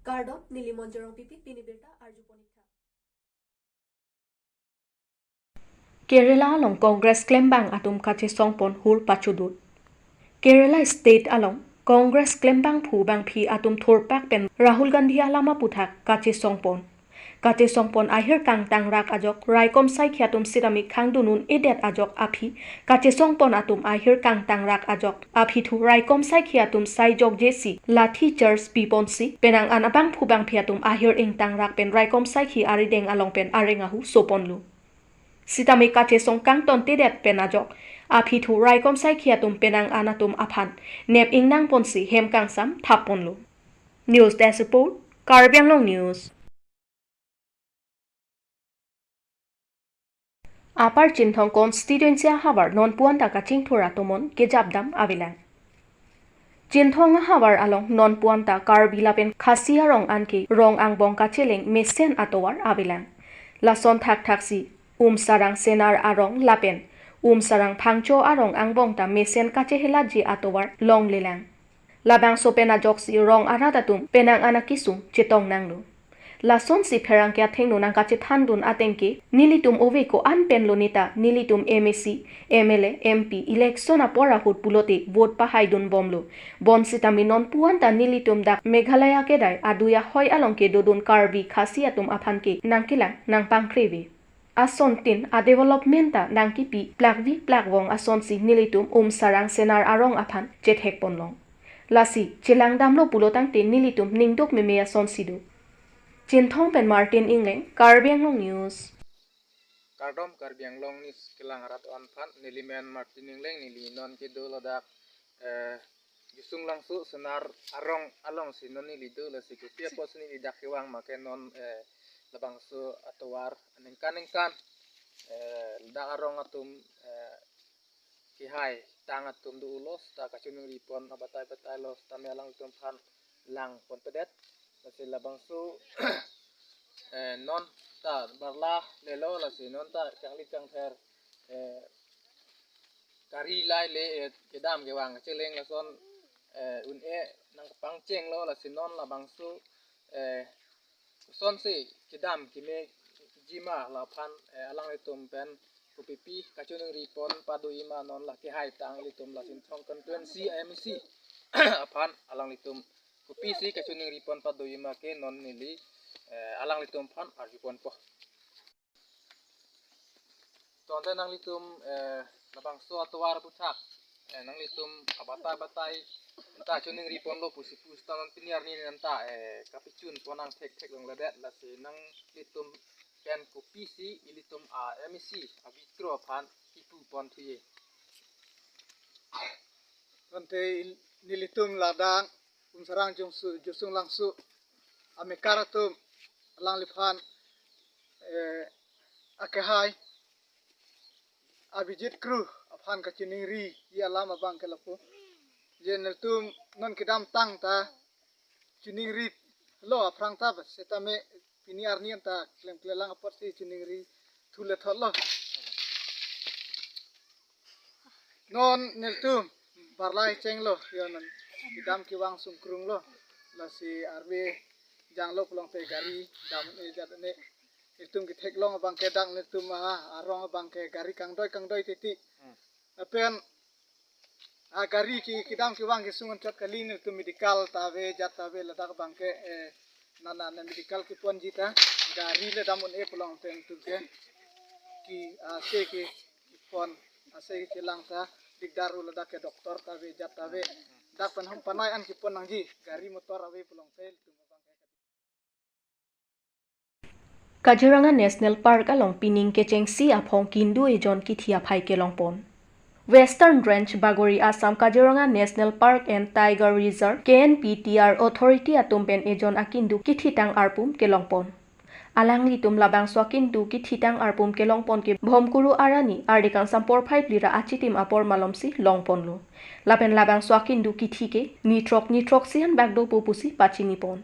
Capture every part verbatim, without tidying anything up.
Kardom, neli Monjorong Pipi, pini birta arjupon ik tha. Kerala along Congress klembang atum kachesongpon hur pachudut. Kerala State along Congress klembangphu bangphi atum thurpak pen Rahul Gandhi alam aputhak kachesongpon. Kachesongpon ahir kangtangrak ajok raikom saikhi atum sitame khangdun un-edet ajok aphi kachesongpon atum ahir kangtangrak ajok aphi thu raikom saikhi atum sai jokjesi lathi charge piponsi penang an abangphu bangphi atum ahir ingtangrak pen raikom saikhi arideng along pen areng ahu soponlo. Sitame kachesong kangtontedet pen ajok aphi thu raikom saikhi atum penang an atum aphan nep ingnangponsi hem kangsam thapponlo. News Desk Report, Karbi Anglong News. Upper Chinthong constituency ahavar non puan ta kachingthur atomon kejapdam avelang. Chinthong ahavar along non puan ta Karbi lapen Khasi arong anke rong angbong kacheleng mesen atovar avelang. Lason thakthaksi Umsarang Senar arong lapen Umsarang Phangcho arong angbong ta mesen kachehelaji atovar longlelang. Labangso pen ajoksi rong arat atum penang an akesung chetongnanglo. Lasonsi pherangke athengno nangkachethandun atengke nelitum ove ko-an penlo neta nelitum M A C, M L A, M P election apor ahut pulote vote pahaidunbomlo. Bonsitame non puan ta nelitum dak Meghalaya kedai adui ahoi along kedodun Karbi Khasi atum aphan ke nangkelang nangpangkreve. Asontin a-development ta nangkipi plakvi plakvong asonsi nelitum Umsarang Senar arong aphan chethekponlong. Lasi chelangdamlo pulotangte nelitum ningduk meme asonsi do. Chinthong pen Martin Engleng, Karbi Anglong News. Kardom Karbi Anglong News kelang arat aphan, neli men Martin Engleng, neli non kedo ladak, eh, Jusung Langso Senar arong alongsi non neli do, lasi kopi apotsi neli dak kevang ma ke non, eh, labangso atovar ningkan ningkan, eh, ladak arong atum, eh, kehai tang atum do-ulo seta kachiningripon abatai batailo sitame alanglitum aphan langponpedet. Lasi labangso, eh, non ta barla lelo, lasi non ta kangli kangther, eh, kari lai le, eh, kedam kevang cheleng lason, eh, un-e nangpangchenglo, lasi non labangso, eh, kosonsi kedam kemejima laphan, eh, alanglitum pen kopipi kachiningripon pado-ema non la kehai tang ilitum la Chinthong constituency M A C aphan alanglitum kopisi kachiningripon pado-ema ke non neli, eh, alanglitum aphan arjuponpo. Tonte nanglitum, eh, labangso atovar aputhak, eh, nanglitum abatai batai ta chiningriponlo pusi pusita non pini arni nanta, eh, kapichunpon nang thekthek longledet, lasi nanglitum pen kopisi ilitum a-M A C abikro aphan kipuponthuye. Tonte il-, nelitum ladak Umsarang Jungsu, Jusung Langso amekar atum alangliphan, eh, akehai Abhijit Kro aphan kachiningri-i alam abang ke lapu. Je nelitum non kedamtang ta chiningrilo aphrang ta, sitame pini arni anta klemklelang apotsi chiningri thule thotlo. Non nelitum barla chenglo, yo non kedam kevang sungkrunglo. Lasi arve janglo pulote gari dam-e jat-e. Nelitum ketheklong abang ke dak nelitum, ah, arong abang ke gari kangdoi kangdoi titi. Hmm. Lapen, ah, gari ke kedam kevang kesung anchot kali, nelitum medical ta ave, jat ta ave, ladak abang ke, eh, nana na medical keponji ta gari le dam un-e pulote nelitum ke, ke, ah, se ke pon, ah, se kelang ta dikdar, ladak ke doctor ta ave, jat ta ave. Dak pen hong panai an kepon nangji, gari motor ave pulote nelitum abang ke. Kaziranga National Park along pining kechengsi aphong kindu ejon kithi aphai kelongpon. Western Range Bagori Assam Kaziranga National Park and Tiger Reserve, K N P T R Authority atum pen ejon akindu kithitang arpum kelongpon. Alanglitum labangso akindu kithitang arpum kelongpon ke Bhomkuru arni ardi kangsam porphai phli ra achitim apor malomsi longponlo. Lapen labangso akindu kithi ke nithrok nithrok sihan bak dopo pusi pachinipon.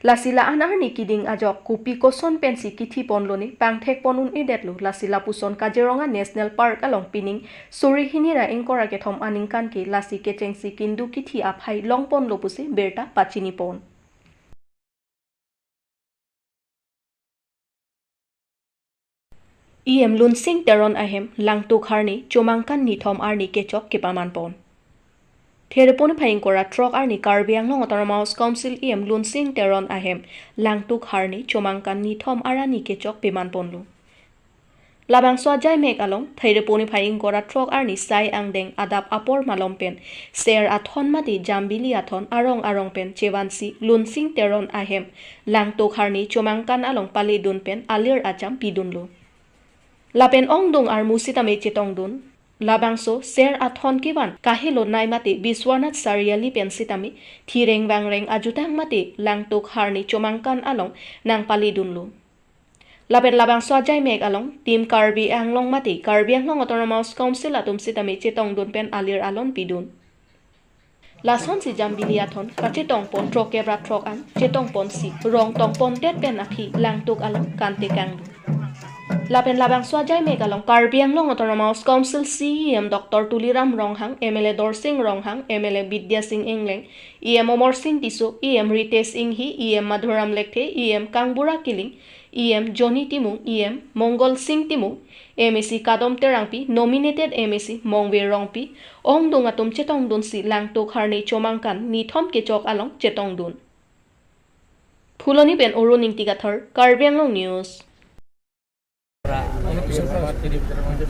Lasi la-an arni keding ajok kopi koson pensi kithiponlo ne pangthekpon un-edetlo, lasi lapuson Kaziranga National Park along pining suri hini ra ingkoi ra kethom aningkan ke lasi kechengsi kindu kithi aphai longponlo pusi birta pachinipon. E M Lunsing Teron ahem Langtuk Harni Chomangkan nithom arni kechok kepaman pon. Thereponi phai ingkoi ra throk arni Karbi Anglong Autonomous Council E M Lunsing Teron ahem Langtuk Harni Chomangkan nithom arni kechok peman ponlo. Labangso ajai mek along Thereponi phai ingkoi ra throk arni sai angdeng adap apor malom pen ser athon mate jambili athon arong arong pen chevansi Lunsing Teron ahem Langtuk Harni Chomangkan along paledun pen alir acham pidunlo. Lapen ongdung armu sitame chetongdun. Labangso ser athon kevan kahelo nai mate Biswanath Sariali pen sitame thireng vangreng ajutang mate Langtuk Harni Chomangkan along nangpaledunlo. Lapen labangso ajai mek along Team Karbi Anglong mate Karbi Anglong Autonomous Council atum sitame chetongdun pen alir alon pidun. Lasonsi jambili athon kachetong pon throk kep ra throk an chetong ponsi rong tong pondet pen aphi Langtuk along kantekangdun. Lapen labangso ajai mek along Karbi Anglong Autonomous Council C E M Doctor Tuliram Ronghang, M L A Dorsing Ronghang, M L A Bidya Sing Engleng, E M Omor Sing Tisso, E M Ritesh Enghi, E M Madhuram Lekthe, E M Kangbura Killing, E M Johnny Timung, E M Mongol Sing Timung, M A C Kadom Terangpi, nominated M A C Mongve Rongpi, ongdung atum chetongdunsi Langtuk Harni Chomangkan nithom kechok along chetongdun. Phuloni pen Arun Ingti Kathar, Karbi Anglong News.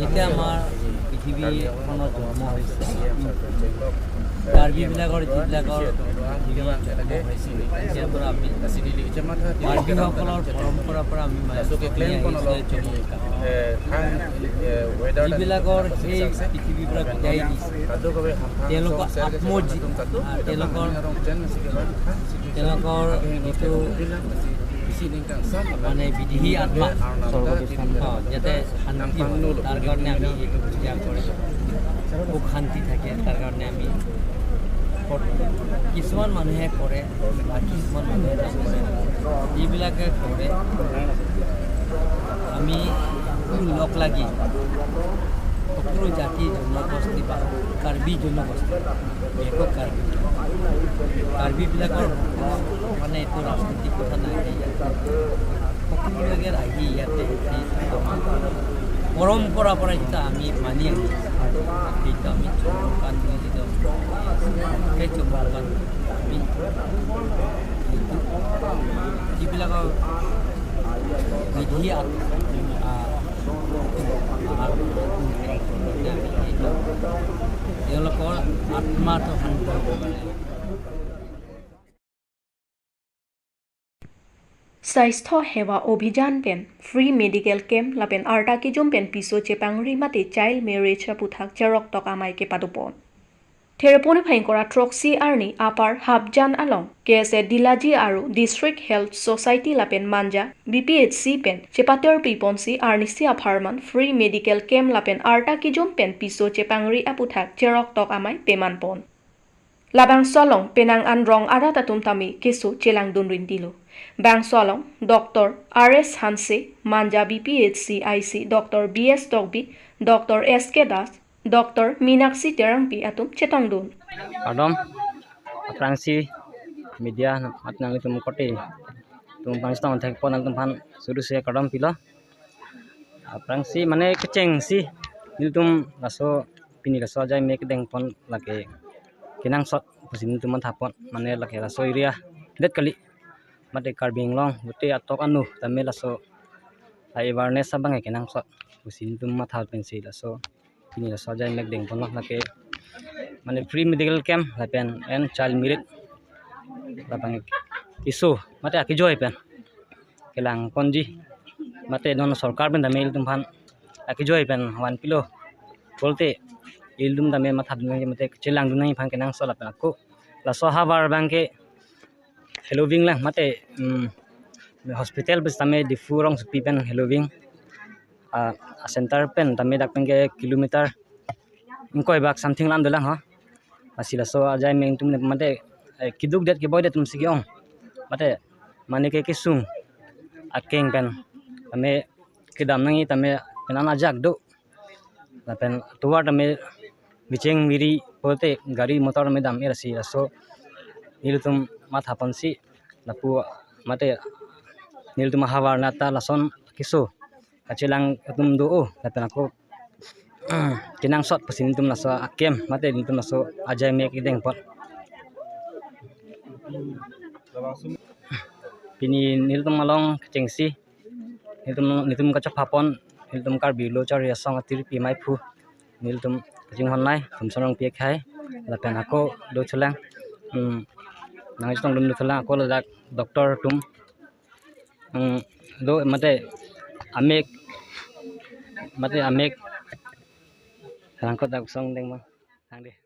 যেতিয়া আমাৰ পৃথিৱীখনত জন্ম হৈছে, কাৰ্বিবিলাকৰ যিবিলাকৰ পৃথিৱী জন্ম হৈছিল, তেতিয়াৰ পৰা আমি কাৰ্বিসকলৰ পৰম্পৰাৰ পৰা আমি মানি আহিছোঁ যে চমৎকাৰ। যিবিলাকৰ সেই পৃথিৱীৰ পৰা বিদায় দিছে, তেওঁলোকৰ আত্মজি-, আহ, তেওঁলোকৰ, তেওঁলোকৰ যিটো মানে বিদেহী আত্মা, স্বৰ্গত স্থান অ, যাতে শান্তি হয়, তাৰ কাৰণে আমি এইটো পূজা কৰে, সুখ শান্তি থাকে, তাৰ কাৰণে আমি কৰ-, কিছুমান মানুহে কৰে বা কিছুমান মানুহে নকৰে। যিবিলাকে কৰে, আমি সকলো লগ লাগি, সকলো জাতি জনগোষ্ঠী বা কাৰ্বি জনগোষ্ঠী, বিশেষকৈ কাৰ্বি, কাৰ্বিবিলাকৰ মানে একো ৰাজনৈতিক কথা নাই। সকলোৱে আহি ইয়াতে এই আমাৰ পৰম্পৰা পৰা যিটো আমি মানি আহিছোঁ, সেইটো আমি চমংকান বুলি যিটো, সেই চমংকান আমি যিটো যিবিলাকৰ বিধি আ-, আ-, আমাৰ তেওঁলোকৰ আত্মাটো শান্ত হ'ব কাৰণে। Swasthya Seva Abhiyan pen free medical camp lapen arta kejum pen piso chepangri mate child marriage aputhak cheroktok amei kepadopon. Thereponi phai ingkoi ra throksi arni apar Hapjan along K S A Dilaji aru District Health Society lapen Manja B P H C pen chepaterpi ponsi arnisi apharman free medical camp lapen arta kejum pen piso chepangri aputhak cheroktok amei peman pon. Labangso along penang an rong arat atum tame keso chelangdun rintilo. Bangso along Doctor R S Hanse, Manja B P H C I C, Doctor B S Tokbi, Doctor S K Das, Doctor Minakshi Terangpi atum chetongdun. Kardom, aphrangsi media atum nanglitum korte atum aphrangsi tong thekpon nangtumphan surusi kardom pilo. Aphrangsi mane kechengsi nelitum laso pini laso ajai mek dengpon lake kenangsot pusi nelitum mathapon, mane lake laso area det kali, mate Karbi Anglong pute atok anu tame laso awareness abang kenangsot pusi nelitum matha pensi laso pini laso ajai mek dengponlo lake, mane free medical camp lapen en child marriage labang keso mate akejoi pen kelangponji, mate non sorkar pen tame ilitum aphan akejoi pen vanpilo pulote ilitum tame mathadun nangji mate chelangdun nangji aphan kenangsot lapen ako laso ahavar abangke heloving lang mate, um, hospital pen tame Diphu rongsopi pen heloving, ah, center pen tame dak pen ke kilometer ingkoi bak something lam dolang ho. Lasi laso ajai mek atum mate, eh, keduk det keboi det atumsi ke-ong. Mate mane ke kesung akeng pen tame kedam nangji tame penang ajak do. Lapen tovar tame bicheng biri pulote gari motor tame dam-e, lasi laso nelitum mathaponsi lapu mate nelitum ahavar nata lason keso kachelang atum do o, lapen ako kenangsot pusi nelitum laso akem mate nelitum laso ajai mek ideng apot. Pini nelitum along kechengsi, nelitum nelitum kachepapon, nelitum Karbi Lo Charli Asong Atiripi Maiphu, nelitum kachinghon nai, Thomson Rongpi akhei, lapen ako dothulang, hmm, nangchetongdun dothulang ako ladak doctor atum, hmm, lo mate amek, mate amek, rangkot dak song deng ma, tangte.